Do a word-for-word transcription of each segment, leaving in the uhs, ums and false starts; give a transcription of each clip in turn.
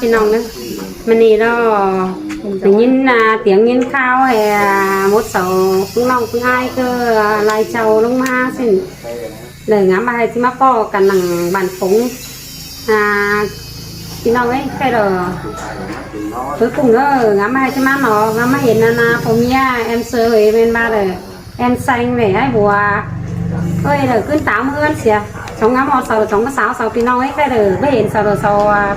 ꞌPi ꞌnọng ꞌnớ, ꞌmự ꞌnị ꞌnớ, đảy ꞌnghín, à, tiếng ꞌnghín kháo, à, mốt sau ꞌpứng ꞌnọng ꞌpứng ải ꞌcọ, à, lai chảu ꞌlống ꞌmá ꞌsịn. Lỏ ngắm ꞌva ꞌchí ꞌmá ꞌpọ căn nẳng bản phông. À, ꞌpi ꞌnọng ơi, khay lỏ. Cuối cùng ꞌnớ, ngắm ꞌva ꞌchí ꞌmá ꞌnọ, ngắm ꞌva hên ꞌnặn ꞌnớ, phông ꞌmía, em sơ ơi, ꞌmen ꞌva lỏ. Em seng ꞌnị ải bua. Ơi, lỏ ꞌcứn táo ꞌmưa ăn sia. Chóng ngắm ꞌmo sau, chóng ꞌmá sau, sau ꞌpi ꞌnọng ơi, khay lỏ, báu hên sau lỏ sau, à,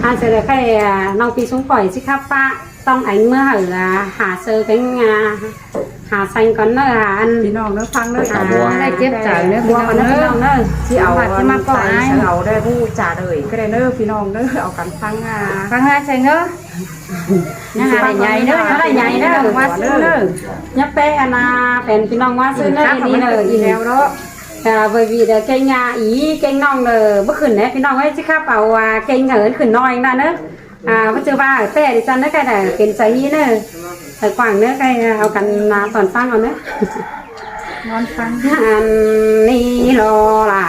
ăn sia lỏ khay, à, ꞌnọng ꞌpi sung khỏi ꞌchí khắp ꞌpá. ꞌTong ꞌnhắng ꞌmưa hảư, à, hả sơ kéng, à, hả seng cón ꞌnớ, à, ăn. ꞌPi ꞌnọng ꞌnớ ꞌphắng ꞌnớ, à, chảu bua ꞌnớ, chếp chảu ꞌnớ, ꞌpứng ꞌnọng ꞌnớ, ꞌpứng ꞌnọng ꞌnớ. ꞌChí au, ꞌchí ꞌmá ꞌpọ ải. Au đảy ꞌhụ chả đảy, khay đảy ꞌnớ, ꞌpi ꞌnọng ꞌnớ, au căn ꞌphắng, à. ꞌPhắng ꞌnớ, seng ꞌnớ. Nhá hả đảy nháy ꞌnớ, hả đảy nháy ꞌnớ, ꞌmá sưng ꞌnớ. Nhá ꞌpẹ ăn, à, phén ꞌpi ꞌnọng ꞌmá sưng ꞌnớ, khắp ꞌnị ꞌmá ꞌnớ, sưng ꞌnị ꞌnẹo đó. À, bởi vì đa kéng nhà ꞌí, kéng ꞌnọng ꞌnớ, báu khửn ꞌnớ, ꞌpi ꞌnọng ơi, ꞌchí khắp au, à, kéng hảư khửn ꞌnọi ꞌnớ ꞌnớ. À, báu ꞌchư ꞌva ꞌpẹ đi chăn ꞌnớ, khay đảy pên chaư ꞌnị ꞌnớ. Thảy quảng ꞌnớ, khay, à, au căn, à, tỏn ꞌphắng au ꞌnớ. Ăn ꞌnị lo lả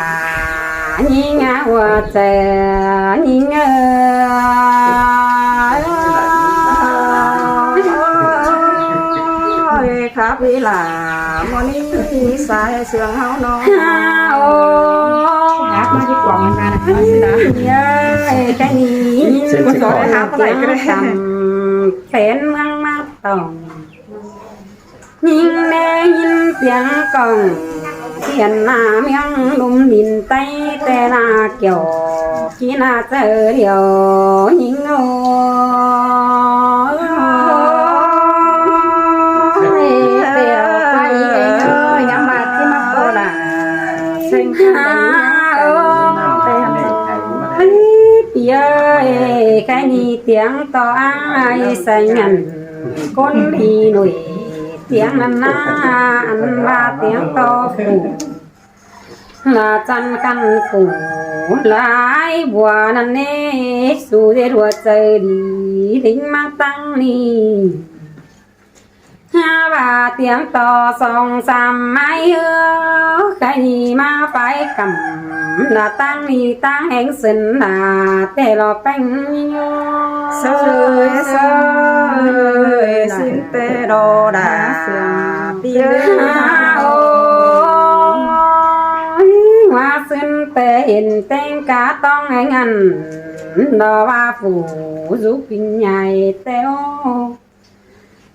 ꞌnhính ꞌa ꞌhua chaư ꞌnhính ơi, khắp ꞌi lả ꞌmự ꞌnị sai sương ꞌháu ꞌnọ. Ơ, khắp ꞌmá ꞌchí quảng ăn ꞌnặn ꞌnớ. Ơi, khay ꞌnị, ꞌcốn sô khắp ꞌmá đảy khay đảy. Tăm phén ꞌmướng ꞌmá tỏng. ꞌNhính ꞌnê ꞌnhính tiếng cỏng, tiên ꞌna ꞌmiếng ꞌlum đin ꞌTáy ꞌtẹ ꞌna kiẻo, ꞌchí ꞌna chaư điêu ꞌnhính ơi. Ơi, ꞌpi ơi, ngắm ꞌva ꞌchí ꞌmá ꞌpọ lả. Seng ơi, ꞌpi ơi, khay ꞌnị tiếng ꞌto ai seng ăn. ꞌCốn đi nổi tiếng ꞌnặn ꞌna, ăn ꞌva tiếng ꞌto phủ. Lả chăn căn phủ, lả ải bua ꞌnặn ꞌnê, su dết ꞌhua chaư đi, đính ꞌmá ꞌtáng ꞌnị. Há ꞌva tiếng ꞌto song sam mai ư, khay ꞌnị ꞌmá phái cắm, lả ꞌtáng ꞌnị ꞌtáng ꞌhéng sưn lả, ꞌtẹ lo ꞌpéng ꞌnhính ơi. Sơi sơi, sưn ꞌtẹ lo đa, ꞌpi ơi. Ôi, ꞌmá sưn ꞌtẹ hên ꞌtếng cá ꞌtóng ꞌhéng ăn, lo ꞌva phủ dú pin nhai ꞌtẹ ô.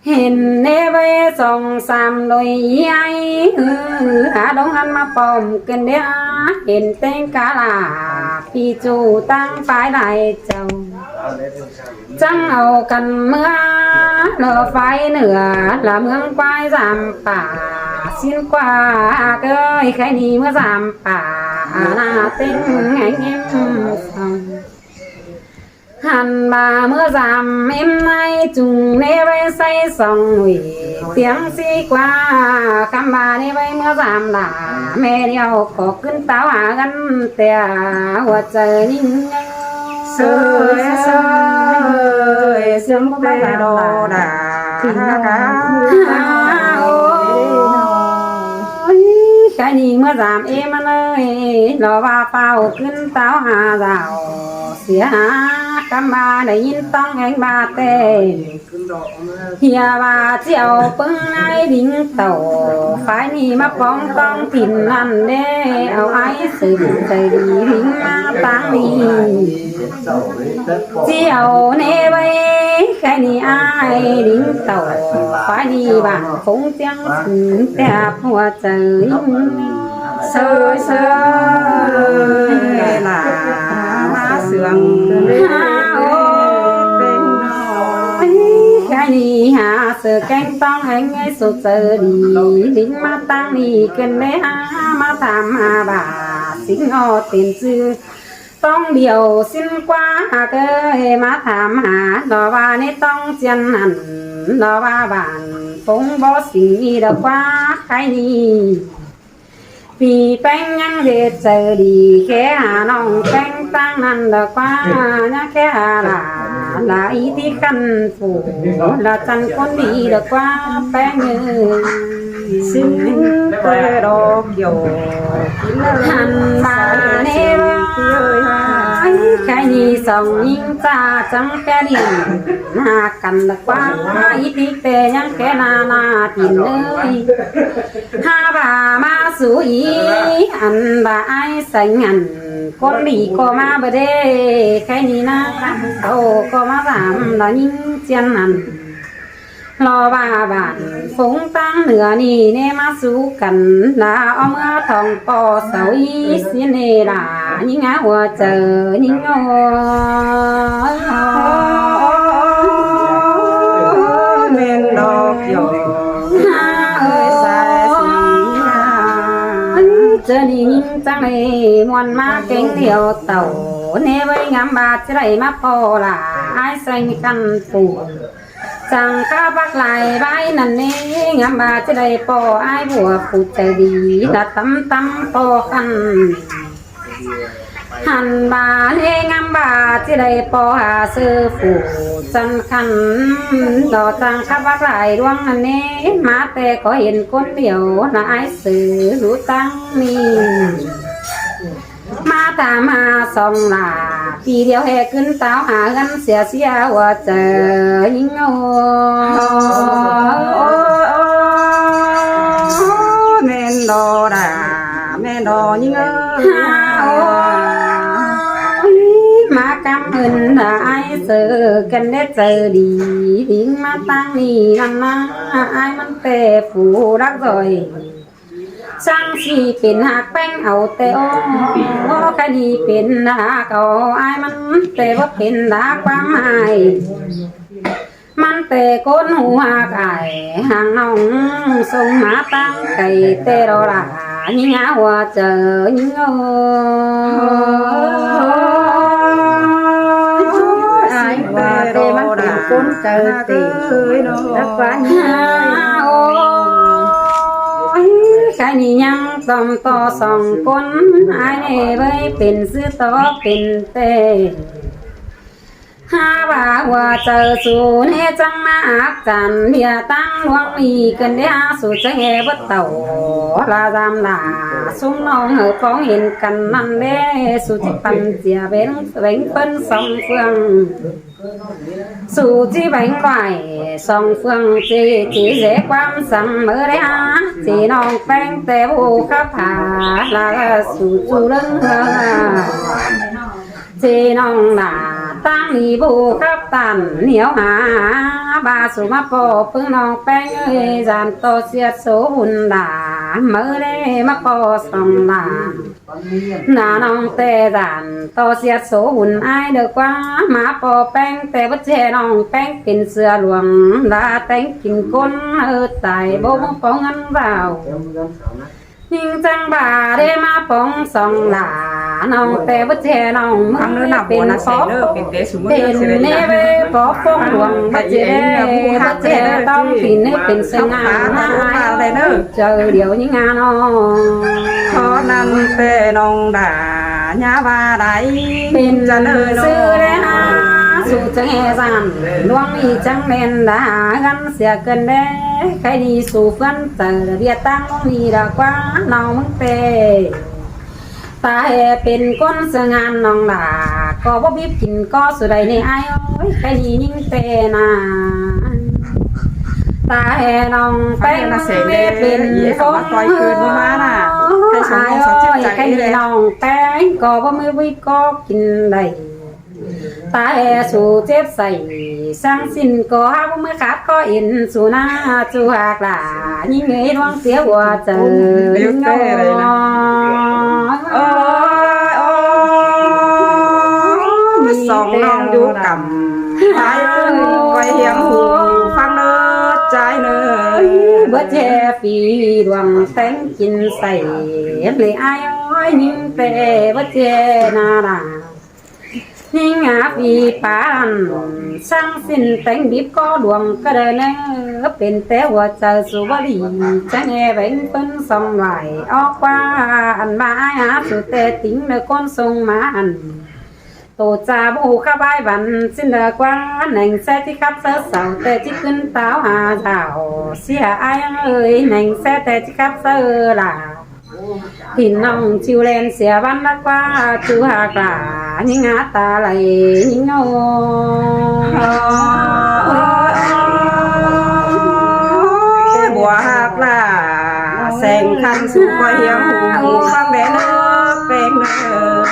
Hên ꞌnê ꞌvạy song sam đôi ꞌi ai, ư, hả đống ăn ꞌmá pom ꞌcứn đé, hên ꞌtếng cá lả, ꞌpi ꞌchu ꞌtáng phái lai chảu. Chắng au căn ꞌmứa, lỏ phái nửa, lỏ ꞌmướng ꞌquái dăm pả, ꞌsịn ꞌquá ꞌcới, khay ꞌnị ꞌmứa dăm pả, ꞌna ꞌtếng ꞌhéng ꞌếm song. Hăn ꞌva ꞌmứa dăm ꞌếm ꞌnái chung ꞌnê ꞌvạy ꞌsáy song ꞌnọi, tiếng ꞌsị ꞌquá, khắm ꞌva ꞌnê ꞌvạy ꞌmứa dăm lả, ꞌme điêu ꞌcọ ꞌcứn táo hả gắn ꞌtẹ ꞌhua chaư ꞌnhính. Sơi sơi, sương ꞌtẹ lo đa, ôi, khay ꞌnị ꞌmứa dăm ꞌếm ꞌnặn ơi, lo ꞌva pao ꞌcứn táo hả dảo, sia hả khắm ꞌva đảy ꞌnhính ꞌtóng ꞌhéng ꞌva ꞌtẹ. ꞌHia ꞌva ꞌchí au ꞌpứng ải đính tảu, phái ꞌnị ꞌmá póng ꞌtóng tin ꞌnặn đé, au ải sưn chaư đi đính ꞌmá ꞌtáng ꞌnị. ꞌChí au ꞌnê ꞌvạy, khay ꞌnị ải đính tảu, phái ꞌnị bản phông ꞌtiếng sưn ꞌtẹ ꞌhua chaư ꞌnhính. Sơi sơi, lả ꞌmá sương. Ôi, khay ꞌnị hả sơ kéng ꞌtóng ꞌhéng ꞌngáy sô chaư đi, đính ꞌmá ꞌtáng ꞌnị ꞌcứn đé hả, ꞌmá tham hả bả sính ꞌnọ tiên sư. ꞌTóng điêu ꞌsịn ꞌquá hả ꞌcới, ꞌmá tham hả, lo ꞌva ꞌnê ꞌtóng ꞌchiến hẳn, lo ꞌva bản phông bó sính ꞌnị đa ꞌquá, khay ꞌnị. ꞌPi ꞌpéng ꞌnhắng đét chaư đi, ké hả ꞌnọng ꞌpéng ꞌtáng ꞌnặn đa ꞌquá, ꞌnhá ké hả lả, lả ꞌí tí căn phủ, lả chăn ꞌcốn đi đa ꞌquá, ꞌpéng ơi. Sính ꞌtẹ lo kiẻo, hẳn ꞌva ꞌnê ꞌvạy. Khay ꞌnị song ꞌnhính ꞌchạ chắng pé điện, ꞌhặc căn lỏ ꞌquá, ꞌí ꞌtị pé ꞌnhắng pé ꞌna ꞌna tin ới. Hák ꞌva ꞌmá sú ꞌí, ăn ꞌva ải seng hẳn, ꞌcốn đi ꞌcọ ꞌmá báu đé, khay ꞌnị ꞌna, ꞌcọ ꞌcọ ꞌmá dăm lỏ ꞌnhính ꞌchiến hẳn. Lo ꞌva bản phung ꞌtáng ꞌnựa ꞌnị ꞌnê ꞌmá sú căn, lỏ ók ꞌmứa thong ꞌpo sau ꞌí ꞌsịn ꞌnê lỏ, ꞌnhính ꞌhặc ꞌhua chaư ꞌnhính ꞌnô. ꞌMen ꞌlọ kiẻo. Chaư ꞌnị ꞌnhính chắng ꞌlế ꞌmuôn ꞌmá kéng điêu tảu, ꞌnê ꞌvới ngắm ꞌva ꞌchí đảy ꞌmá ꞌpo lỏ ải seng căn phủ. Chắng khắp bác lai bái ꞌnặn ꞌnê, ngắm ꞌva ꞌchí đảy ꞌpo ải bua phủ chaư đi, lỏ tắm tắm ꞌpo căn. Hẳn ꞌva ꞌnê ngắm ꞌva ꞌchí đảy ꞌpo ha sư phủ chăn căn. Lỏ chắng khắp bác lai ꞌluống ꞌnặn ꞌnê, ꞌmá ꞌtẹ ꞌcọ hên ꞌcốn điêu, lỏ ải sư ꞌlụk ꞌtáng ꞌnị. ꞌMá tham ha song lỏ, ꞌpi điêu ꞌhê ꞌcứn táo ha ꞌhướn sia sia ꞌhua chaư ꞌnhính ꞌnô. ꞌMen ꞌlọ đa, ꞌmen ꞌlọ ꞌnhính ới. ꞌMá căm ứn lỏ ải sư căn đé chaư đi, đi ꞌmá ꞌtáng ꞌnị ꞌnặn ꞌna, ải ꞌmắn ꞌtẹ phủ đắc rồi. Chắng ꞌchí pên ꞌhặc ꞌpéng au ꞌtẹ ꞌo, khay ꞌnị pên ꞌhặc au ải ꞌmắn ꞌtẹ báu pên ꞌhặc ꞌquám ải. ꞌMắn ꞌtẹ ꞌcốn ꞌhụ ꞌhặc ải, hăng ꞌnọng sông ꞌmá ꞌtáng cay ꞌtẹ ꞌlọ lỏ, ꞌnhính ꞌhặc ꞌhua chaư ꞌnhính ꞌnô. Ải ꞌtẹ ꞌmắn pên ꞌcốn chaư ꞌtẹ. Đắc ꞌquá ꞌnhính ꞌnô. Ôi, khay ꞌnị ꞌnhắng tỏm ꞌto song ꞌcốn, ải ꞌnê ꞌvới pên sư ꞌto pên ꞌtẹ. Hák ꞌva ꞌhua chaư sú ꞌnê chắng ꞌmá ác chăn ꞌviạk ꞌtáng ꞌluống ꞌnị căn đé hák sú chắng ꞌhê bớt tảu. Lỏ dăm lỏ, sung ꞌnọng hảư phóng hên căn ꞌnặn đé, sú ꞌchí păn sia ꞌvén, ꞌvén ꞌpớn song ꞌphượng. Sú ꞌchí ꞌvén ꞌvạy song ꞌphượng ꞌchí, ꞌchí dế ꞌquám săng ꞌmớ đé hák, ꞌchí ꞌnọng ꞌpéng ꞌtẹ báu khắp ha, lỏ sú ꞌchu ꞌlớng ha. ꞌChí ꞌnọng lỏ ꞌtáng ꞌnị báu khắp tản ꞌnéo ha, ꞌva sú ꞌmá ꞌpo ꞌpứng ꞌnọng ꞌpéng ơi, dản ꞌto ꞌsiết số ꞌhụn lỏ, ꞌmớ đé ꞌmá ꞌpo song lỏ. Nả ꞌnọng ꞌtẹ dản ꞌto ꞌsiết số ꞌhụn ải đaư ꞌquá, ꞌmá ꞌpo ꞌpéng ꞌtẹ báu ꞌchí ꞌnọng ꞌpéng pên sưa luông, lỏ téng kin ꞌcốn ꞌhứ tai báu ꞌmá ꞌpo ngắn dao. ꞌNhính chắng ꞌva đé ꞌmá phóng song lỏ, ꞌnọng ꞌtẹ báu ꞌchí ꞌnọng ꞌmá pên phó, pên ꞌnê ꞌvới phó phóng luông báu ꞌchí đé, báu ꞌchí tỏm pên ꞌnê pên sưng an ꞌnạ ải. Chaư điêu ꞌnhính ꞌnạ ꞌnọng. Khót ꞌnặn ꞌtẹ ꞌnọng đa ꞌnhá ꞌva đảy. Pên sư đé hák sú chắng ꞌhê dản ꞌluống ꞌnị chắng ꞌmen đa gắn sia ꞌcợn đé. Khay ꞌnị sú ꞌphớn chaư ꞌviạk ꞌtáng ꞌluống ꞌnị đa ꞌquá ꞌnọng ꞌmướng ꞌtẹ. Ta ꞌhê pên ꞌcốn sưng an ꞌnọng đa, ꞌcọ báu bíp kin ꞌcọ sú đảy ꞌnê ải ơi, khay ꞌnị ꞌnhính ꞌtẹ ꞌnạ. Ta ꞌhê ꞌnọng ꞌpéng ꞌmá pên ꞌcốn ꞌhứ ải ơi, khay ꞌnị ꞌnọng ꞌpéng ꞌcọ báu ꞌmí bíp ꞌcọ kin đảy. Ta ꞌhê sú chếp say săng ꞌsịn ꞌcọ hák báu ꞌmí khát ꞌcọ ên sú ꞌnạ, ꞌchu ꞌhặc lỏ ꞌnhính ꞌnê ꞌluống ꞌtiếu ꞌhua chaư ꞌnhính ꞌnô. Ôi, ôi, song ꞌnọng dú căm, ải ꞌcoi hiêm hủ ꞌphắng ꞌnớ, ꞌchái ꞌnớ. Báu ꞌchí phi luông téng kin say, ꞌlế ải ơi, ꞌnhính ꞌtẹ báu ꞌchí ꞌnạ đa. ꞌNhính ꞌhặc phi pá ăn, săng ꞌsịn téng bíp ꞌcọ luông ꞌcọ đaư ꞌnớ, pên ꞌtẹ ꞌhua chaư sú báu đi, chắng ꞌhê ꞌvén ꞌpớn song ꞌvạy ók ꞌquá, ăn ꞌva ải hák sú ꞌtẹ tứn đaư ꞌcốn sông ꞌmá ăn. Tô cha báu khắp ải băn ꞌsịn đaư ꞌquá, ꞌneng ꞌsé ꞌchí khắp sáư sau ꞌtẹ ꞌchí ꞌcứn táo ha dảo, sia ải ơi, ꞌneng ꞌsé ꞌtẹ ꞌchí khắp sáư lỏ. Tin ꞌnọng ꞌchu ꞌlen sia băn đa ꞌquá, ꞌchu ꞌhặc lỏ ꞌnhính hák ta lai ꞌnhính ꞌnớ. Ôi, bua ꞌhặc ꞌlạ, seng khăn su ꞌcoi hiêm ꞌhụ ꞌphắng đé ꞌnớ, ꞌpéng ꞌnớ.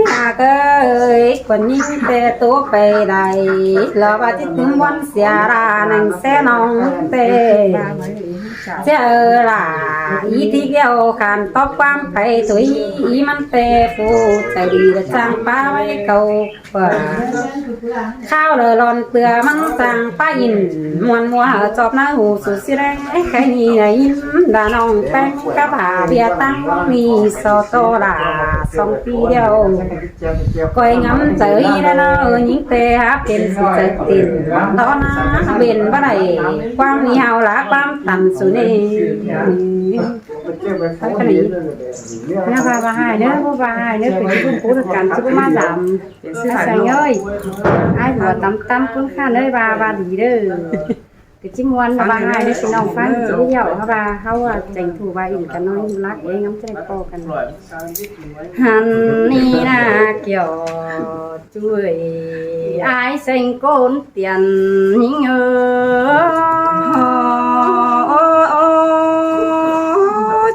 ꞌHặc ơi, ꞌcốn ꞌnhính ꞌtẹ ꞌtố pay lai, lỏ ꞌva ꞌchí tứm ꞌmuôn sia ꞌlạ ꞌnăng ꞌsé ꞌnọng ꞌtẹ. ꞌChớ ꞌlạ, í ꞌtí ꞌlẹo khăn tóp ꞌquám pay tui, í ꞌmắn ꞌtẹ phủ chaư đi ꞌlạ chang ꞌpá ꞌvạy khảu ꞌpưa. Khảu lỏ lon ꞌtưa ꞌmắn chang ꞌpá ꞌnhính, ꞌmuôn ꞌmua hảư chóp ꞌná ꞌhụ su ꞌsí ꞌlẹng, khay ꞌnị ꞌnhính đa ꞌnọng ꞌpéng cắp hả ꞌviạk ꞌtáng ꞌnị so tô ꞌlạ song pi ꞌlẹo. ꞌCoi ngắm chaư ꞌnị ꞌnớ, ꞌnhính ꞌtẹ hák pên su chaư tin, đó ꞌná pên báu đảy, ꞌquám ꞌnị ꞌháu ꞌlạ ꞌquám tăn su ꞌnị. ꞌNhá ꞌva ꞌva ꞌhại ꞌnớ, ꞌva ꞌva ꞌhại ꞌnớ, pên ꞌcốn pú căn ꞌchí ꞌmá dăm. Ái seng ơi, ái bua tắm tắm ꞌcốn ꞌkhặn ơi, ꞌva ꞌva đi ꞌlới. ꞌCọ ꞌchí ꞌmuôn ꞌva ꞌva ꞌhại ꞌnớ, ꞌpi ꞌnọng ꞌphắng ꞌchí ꞌlẹo, ꞌva ꞌva ꞌháu ꞌva chẻng thu ꞌva ỉn căn ꞌnọng ꞌhụ lắc ꞌlé ngắm ꞌchí đảy ꞌpo căn. Hăn ꞌnị ꞌna kiẻo ꞌchu ơi, ái seng ꞌcốn tiên ꞌnhính ơ.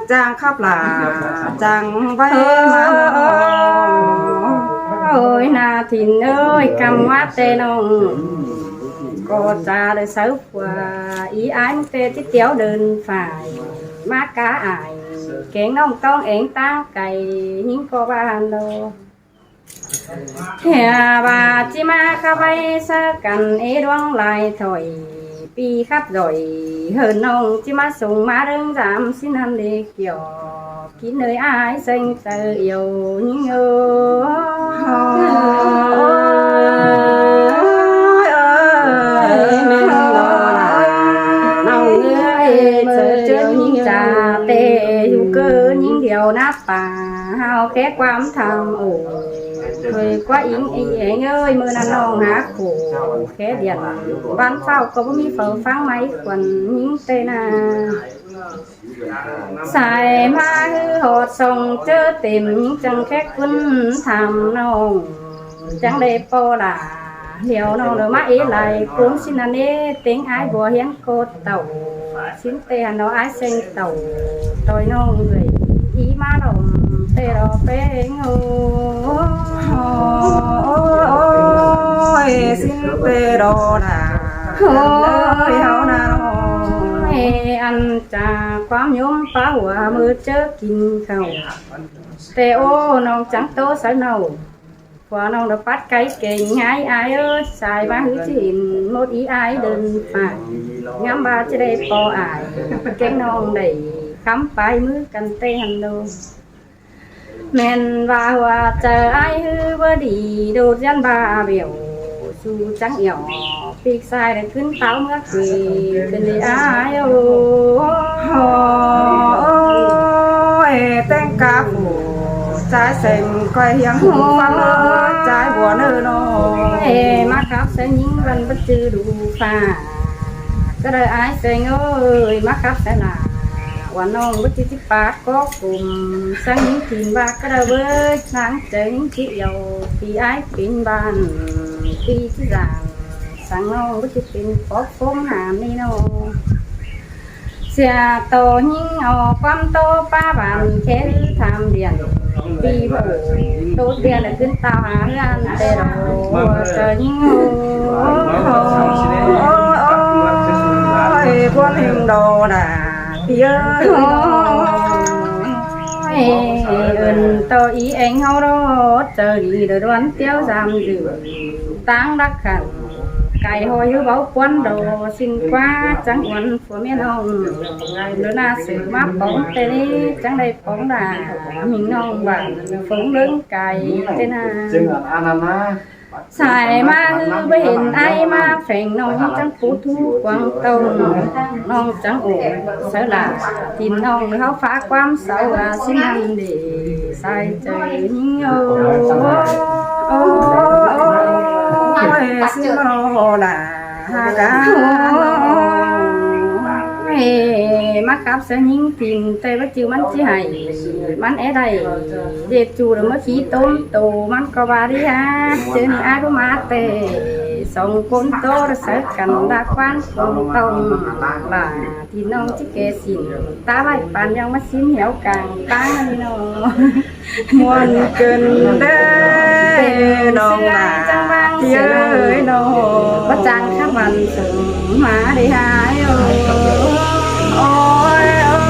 Chang khắp ꞌlạ, chang ꞌvạy ꞌmá. Ôi, ꞌna Thìn ơi, ꞌcắm ꞌmá ꞌtẹ ꞌnọng ꞌcọ chả đảy sáư pua, í ái ꞌmắn ꞌtẹ ꞌchí tiếu đơn phải, ꞌmá cá ải, kéng ꞌnọng ꞌtóng eng ꞌtáng cay, ꞌnhính ꞌcọ ꞌva hăn đô. Hia ꞌva ꞌchí ꞌmá khắp ꞌvạy sáư căn é ꞌluống lai thỏi, ꞌpi khắp dỏi, hơn ꞌnọng ꞌchí ꞌmá sung ꞌmá ꞌlớng dăm ꞌsịn ꞌnặn đé kiẻo. Kính ơi ái seng chaư iẻo ꞌnhính ơ. Ôi, ôi, ôi, ôi, ꞌnọng ơi, chaư iẻo ꞌnhính chả ꞌtẹ, ꞌhụ ꞌcọ ꞌnhính điêu ꞌnặp pá, ꞌháu khék ꞌquám tham ổ. Thôi ꞌquá ính ꞌi eng ơi, ꞌmự ꞌnặn ꞌnọng hák khổ, khék điện băn phảu ꞌcọ báu ꞌmí phaư ꞌphắng ꞌmạy khuôn ꞌnhính ꞌtẹ ꞌna. Sai ꞌmá ꞌhứ ꞌhọt song ꞌchớ têm ꞌnhính chắng khék ꞌcốn tham ꞌnọng chắng đảy ꞌpo ꞌlạ. ꞌLẹo ꞌnọng đảy ꞌmá é lai ꞌcốn ꞌsịn ꞌnặn ꞌnớ, ꞌtếng ái bua hiến ꞌcọ tảu. ꞌSịn ꞌtẹ hăn ꞌnọng ái seng tảu ꞌtoi ꞌnọng ꞌlới. Í ꞌmá lom ꞌtẹ lo ꞌpéng ơ. Ôi, ꞌsịn ꞌtẹ lo ꞌlạ. Ôi, ꞌháu ꞌna ꞌnọng. Ôi, ăn chả ꞌquám ꞌnhốm pá hua ꞌmự ꞌchớ kin khảu. ꞌTẹ ꞌô ꞌnọng chắng ꞌtố sáư ꞌnọng. Pua ꞌnọng đảy pắt cáy kêng ái ái ơ, sai ꞌva ꞌhứ ꞌchí ꞌhịn mốt í ái đơn phải. Ngắm ꞌva ꞌchí đảy ꞌpo ải, kéng ꞌnọng đảy khắm pay ꞌmứ căn ꞌtẹ hăn đô. ꞌMen ꞌva hua chaư ái ꞌhứ báu đi, đột dán ꞌva bẻo su chắng iẻo. ꞌPi sai đảy ꞌcứn táo ꞌmứa quê, ꞌcứn đi ái ơ. Ôi, ꞌtếng cá phủ, ꞌchái seng ꞌcoi hiêm ꞌhụ ꞌphắng ơ, ꞌchái bua ꞌnớ ꞌnọng. Ê, ꞌmá khắp sáư ꞌnhính ꞌvắn báu ꞌchư đu pha. ꞌCọ đảy ái seng ơi, ꞌmá khắp sáư ꞌlạ. ꞌVa ꞌnọng báu ꞌchư ꞌchí pát ꞌcọ cốm, sáư ꞌnhính kin ꞌva ꞌcọ đảy ꞌvới, ꞌnáng chaư ꞌnhính ꞌchí iẻo, ꞌpi ái pên ꞌvan, ꞌpi ꞌchí dản, sáư ꞌnọng báu ꞌchư pên pók ꞌphốm hảm ꞌnị ꞌnọng. Sia tô ꞌnhính au ꞌquám ꞌtố pá ꞌván khék tham điện. ꞌPi phủ ꞌtố ꞌtian đảy ꞌcứn táo hả ꞌhướn ꞌtẹ đô. Hua chaư ꞌnhính ơ. Ôi, ôi, ôi, ꞌpúa ꞌhêng đô đa. ꞌPi ơi. Ôi, ơn tô í eng ꞌháu đô. Chaư đi đảy đuôn tiếu dăm dư. ꞌTáng đắc khăn. Cai ꞌhôi ꞌhứ báu ꞌpuốn đô. ꞌSịn ꞌquá chắng uôn Phua ꞌmía ꞌnọng, ꞌlứa ꞌna sư ꞌmá póng ꞌtẹ ꞌnị, chắng đảy póng đa, ꞌmính ꞌnọng bản, phông ꞌlớng cai ꞌtẹ ꞌna. Sai ꞌmá ꞌhứ báu hên ái ꞌmá pheng ꞌnọng chắng pú thú quảng tông, ꞌnọng chắng ổ, sáư ꞌlạ, tin ꞌnọng ꞌháu phá ꞌquám sau ꞌva ꞌsịn ꞌnặn đê, sai chaư ꞌnhính ơ. Ôi, ôi, ôi, ꞌsịn ꞌnọ ꞌlạ. Ha ka. Ê, ꞌmá khắp sáư ꞌnhính phin ꞌtẹ báu ꞌchư ꞌmắn ꞌchí hảy, ꞌmắn é đảy. ꞌDệt ꞌchu đa ꞌmá khí tốm tô ꞌmắn ꞌcọ ꞌva đi hák, ꞌchớ ꞌnị ải báu ꞌmá ꞌtẹ, song ꞌcốn ꞌtố đa sáư căn đa ꞌquán cuông tong, ꞌva ꞌpi ꞌnọng ꞌchí kẻ sỉn, ta ꞌvạy păn ꞌnhắng ꞌmá ꞌsịn hiẻo cang ꞌtáng ꞌnị ꞌnọ. ꞌMuôn ꞌcứn đé ꞌnọng ꞌva ꞌpi ơi ꞌnọng. Báu chắng khắp ꞌmắn sung ꞌmá đi hák ꞌiêu. Ôi, ôi.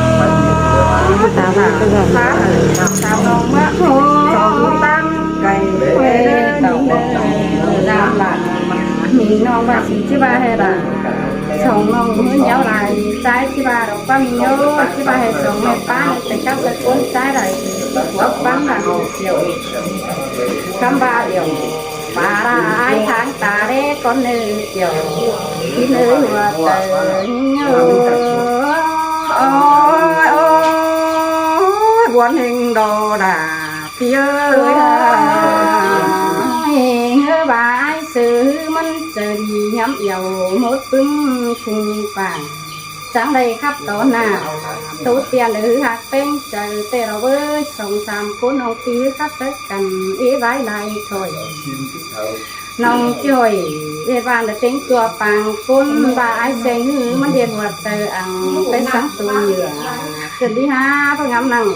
Tao ꞌnọng ꞌmá ꞌhụ song ꞌtáng cai quê đé ꞌnọng. ꞌNọng ꞌva sỉ ꞌchí ꞌva ꞌhế đa. Song ꞌnọng ꞌmứa nhéo lai, ꞌchái ꞌchí ꞌva đảy ꞌquám ꞌnhó, ꞌchí ꞌva ꞌhế song ꞌmẹ ꞌpá ꞌnị ꞌtẹ khắp sáư ꞌcốn ꞌchái đảy, ꞌquám ꞌquám đảy ꞌchịu. ꞌKhắm ꞌva ꞌlẹo, ꞌva đa ải tháng ta đé ꞌcốn ꞌnị ꞌchịu, ꞌpi ơi ꞌhua tơ ꞌnhính ơ. Ôi, ôi, ôi, buôn ꞌhêng đo đa. ꞌPi ơi, ơ, ꞌva ải ꞌsứ ꞌmắn ꞌchớ đi ꞌnhắm yau mốt ꞌpứng khung pang. Chắng đảy khắp tó nả, tô tiên ư hák ꞌpéng chaư ꞌtẹ ꞌlẹo ꞌvới, song sam ꞌcốn ꞌnọng ꞌpi ư khắp sáư căn, ê ꞌvái lai khỏi. ꞌNọng ꞌchí hỏi, ê ꞌva đa ꞌtếng tua pang ꞌcốn, ꞌva ải seng ư ꞌmắn ꞌdệt ꞌhua tơ ăn, ꞌpéng sắng tô nhựa. ꞌCứn đi hák ꞌpá ngắm ꞌnăng,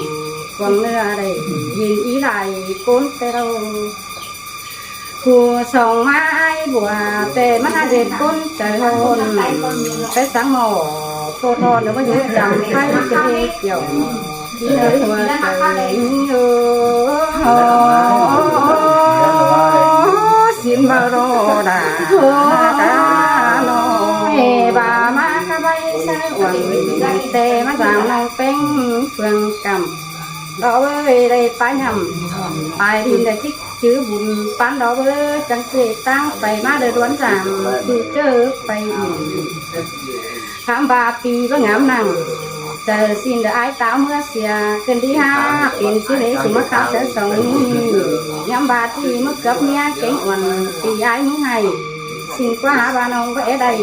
cuông ꞌnưa đảy, ꞌhịn ꞌí lai ꞌcốn ꞌtẹ ꞌlẹo. Khu song ꞌmá ải bua ꞌtẹ ꞌmắn hák ꞌdệt ꞌcốn chaư ꞌhôn, ꞌpéng sắng ꞌmo, ꞌcốn ꞌhôn ꞌnớ ꞌmá dú chăm ꞌpay ꞌchớ ꞌchịu. ꞌPi ơi ꞌhua tơ ꞌnhính ơ. Ôi, ꞌsịn ꞌva đo đa. Ôi, ꞌva ꞌmá khắp ꞌvạy sáư uôn, ꞌtẹ ꞌmá dáng ꞌnọng ꞌpéng phượng căm. Đo ꞌvới đảy ꞌpá nhăm, pai đin đảy ꞌchí chứ bun pán đo ꞌvới, chắng ꞌchí ꞌtáng pay ꞌmá đảy đuôn dăm, ꞌchu ꞌchớ pay ỉn. ꞌKhắm ꞌva ꞌpi ꞌpá ngắm ꞌnăng, chaư ꞌsịn đảy ải táo ꞌmứa sia, ꞌcứn đi hák pên ꞌsứ đé sung ꞌmá khắp sáư song ꞌnị. ꞌNhắm ꞌva ꞌchí ꞌmứa cắp ꞌmía kéng uôn, ꞌpi ải ꞌmứa hảy, ꞌsịn ꞌquá hák ꞌva ꞌnọng ꞌva é đảy.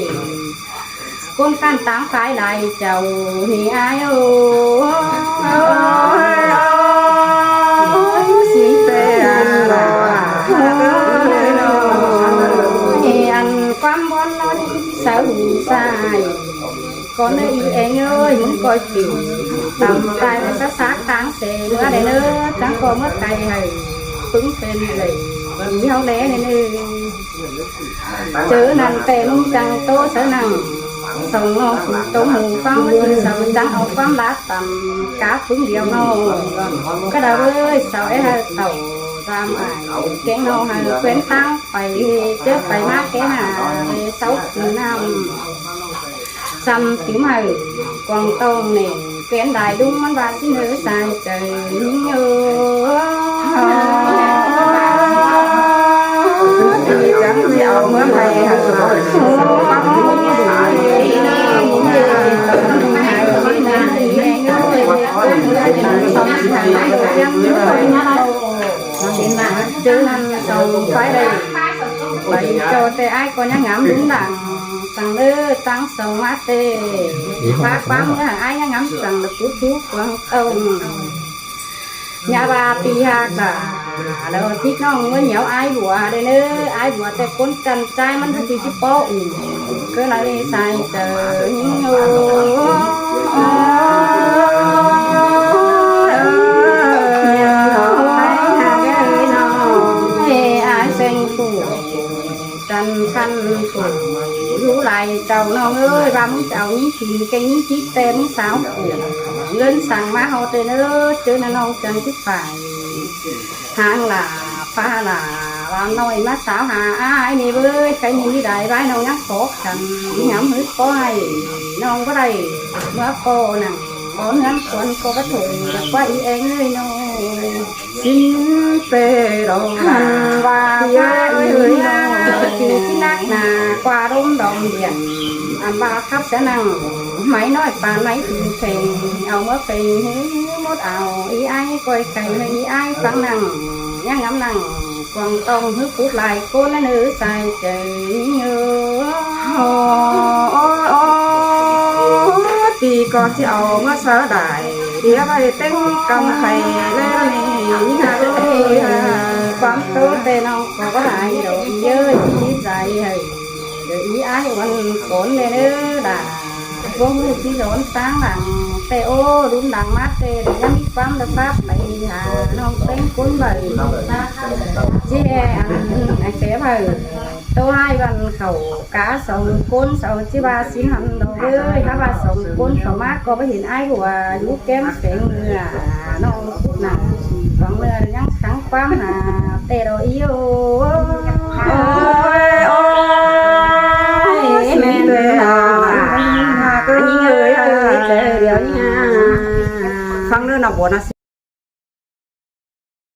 ꞌCốn ꞌcắn táng phái lai chảu ꞌnị ải ơ. Ôi, ôi, ôi, ꞌsịn ꞌtẹ ăn ꞌva. Ê, ăn ꞌquám bón ꞌnọ sáư hủ sai. Con ơi, ꞌnị eng ơi, ꞌmứng ꞌcoi pi. Tăm tai ꞌmá sák sák táng sê ꞌmứa đảy ꞌnớ, chắng ꞌcọ ꞌmứa cai hảư. ꞌPứng pên đảy, ꞌnị ꞌháu đé đảy ꞌnớ. ꞌChớ ꞌnặn ꞌtẹ ꞌmứng chắng ꞌtố sáư ꞌnăng. Song ꞌnọng phủ tông hủ ꞌphắng ꞌmá ꞌchư sau chắng au ꞌquám ꞌlạ tăm cá ꞌpứng điêu ꞌnọ. Cá đaư ới, sau é hảư tảu dăm ải kéng ꞌnọng hảư ꞌquiến ꞌtáng pay, ꞌchớ pay ꞌmá ké hả, sau ꞌcứ ꞌnặm. Săm tứm hảư cuông tông ꞌnị, ꞌquiến đai ꞌlung ꞌmắn ꞌva ꞌsịn ꞌnớ sai chaư ꞌnhính ơ. Chắng ꞌchí au ꞌmứa pay hảư. Chứ ꞌnặn song phái đảy. Pay ꞌchọ ꞌtẹ ải ꞌcọ ꞌnhắng ngắm ꞌlung đăng. Săng ꞌlớ tắng song ꞌmá ꞌtẹ. Pá ꞌquám ꞌmứa hảư ải ꞌnhắng ngắm săng ꞌlớ cú thú cuông tông. ꞌNhá ꞌva ꞌpi hák đa. Đaư ꞌtếng ꞌnọng ꞌmứa nhéo ải bua đảy ꞌnớ. Ải bua ꞌtẹ ꞌcốn chăn ꞌchái ꞌmắn ꞌchí ꞌchí ꞌpó ủn. ꞌCọ lai sai chaư ꞌnhính ơ. Ôi, ôi, ôi, ôi, ôi, ôi, ôi, ải seng phủ. Chăn khăn phủ, dú lai chảu ꞌnọng ới, ꞌva ꞌmứng chảu ꞌnhính phin kéng ꞌnhính chít ꞌtẹ ꞌmứng sáo phủ. ꞌLớn săng ꞌmá ꞌhọt đảy ꞌnớ, ꞌchớ ꞌnặn ꞌnọng chắng chít phải. Háng lả, ꞌpá lả, ꞌva ꞌnọi ꞌmá sáo hả, ải ꞌnị ꞌvới, khay ꞌnị đảy ꞌvái ꞌnọng ꞌnhắng khó khăn, ꞌnhắng hứt khó hảy, ꞌnọng báu đảy, ꞌmứa ꞌcọ nẳng, bón ꞌnhắng khuôn ꞌcọ báu thôi, ꞌquá ꞌnị eng ới ꞌnọ. Sính ꞌtẹ đo ꞌva ꞌpi ơi ꞌnọ, ꞌchư ꞌchí nắc nả ꞌquá đôm đom điện, ăn ꞌva khắp sáư ꞌnăng, máy ꞌnọi pán máy tứm pheng, au ꞌmứa pheng ꞌhứ mốt au, ꞌí ải ꞌcoi khay ꞌnớ ꞌí ải ꞌphắng ꞌnăng, ꞌnhắng ngắm ꞌnăng, cuông tông ꞌhứ pút lai ꞌcốn ꞌnớ sai chaư ꞌnhính ơ. Ôi, ôi, ôi, ꞌCọ ꞌchí au ꞌmá sáư đảy, đi hák ꞌvạy ꞌtếng ꞌcắm khay ꞌlế ꞌnị, ꞌnị hák ơi. ꞌQuám ꞌtố ꞌtẹ ꞌnọng ꞌcọ báu đảy đảy ꞌnị ơi, ꞌchí dạy hảư đảy ꞌnị ái uôn cốn ꞌnị ꞌnớ đảy. ꞌCọ ꞌhụ ꞌchí dón ꞌtáng lăng ꞌtẹ ꞌô, đun lăng ꞌmá ꞌtẹ đảy ꞌnhắng ꞌquám đảy ꞌpặp đảy hả ꞌnọng ꞌtếng ꞌcốn ꞌvạy. ꞌChí ăn ải phé ꞌvạy. ꞌTố ꞌhại ꞌvặn khảu cá song ꞌcốn, sau ꞌchí ꞌva sính hăn đo ꞌlới, hák ꞌva song ꞌcốn sau ꞌmá ꞌcọ báu hên ái hua dú kém seng ꞌnhưa ꞌnọng ꞌnặn. Quảng ꞌnhưa ꞌnhắng khắng ꞌquám hả ꞌtẹ đo ꞌnị ơi. Ôi, ôi, ꞌmen đảy hả. ꞌNhắng ơi, ơi, ơi, điêu ꞌnhá. Khắng ꞌnhưa ꞌnọng báu ꞌnạ